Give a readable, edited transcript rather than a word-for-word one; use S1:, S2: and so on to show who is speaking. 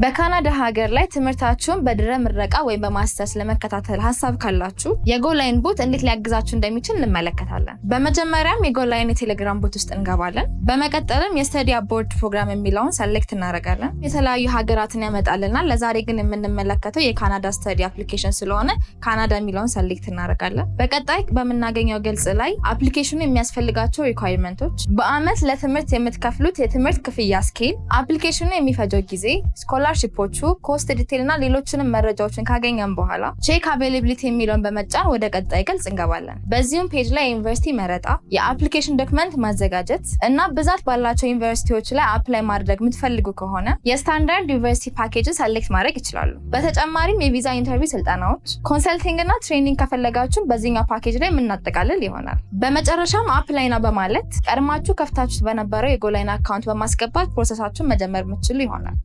S1: በካናዳ ሀገር ላይ ትምህርታችሁን በድህረ ምረቃ ወይም በማስተርስ ለመከታተል ሀሳብ ካላችሁ የጎላይን bot እንዴት ሊያግዛችሁ እንደሚችል እንመለከታለን። በመጀመሪያም የጎላይን የቴሌግራም bot ውስጥ እንገባለን። በመቀጠልም የ study abroad program የሚለውን select እናደርጋለን። የተለያዩ ሀገራትን ያመጣልናል። ለዛሬ ግን የምንመለከተው የካናዳ study application ስለሆነ ካናዳ የሚለውን select እናደርጋለን። በቀጣይ በምናገኘው ገጽ ላይ application ኑ የሚያስፈልጋቸው requirement ኦች፣ በአመት ለትምህርት የምትከፍሉት የትምህርት ክፍያ scale፣ application ኑ የሚፈጀው ጊዜ፣ scholarship ኦቹ፣ cost detail እና ሌሎችንም መረጃዎችን ካገኘን በኋላ check availability የሚለውን በመጫን ወደ ቀጣይ ገጽ እንገባለን። በዚሁም page ላይ የዩኒቨርሲቲ መረጣ፣ የ application document ማዘጋጀት እና ብዛት ባላቸው ዩኒቨርሲቲዎች ላይ apply ማድረግ የምትፈልጉ ከሆነ የ standard university package ን select ማድረግ ይችላሉ። በተጨማሪም የቪዛ interview ስልጠናዎች፣ consulting እና training ከፈለጋችሁ በዚህኛው ፓኬጅ ላይ የምናጠቃልል ይሆናል። በመጨረሻም apply now በማለት ቀድማችሁ ከፍታችሁት በነበረው የጎላይን account በማስገባት process ኣችሁን መጀመር የምትችሉ ይሆናል።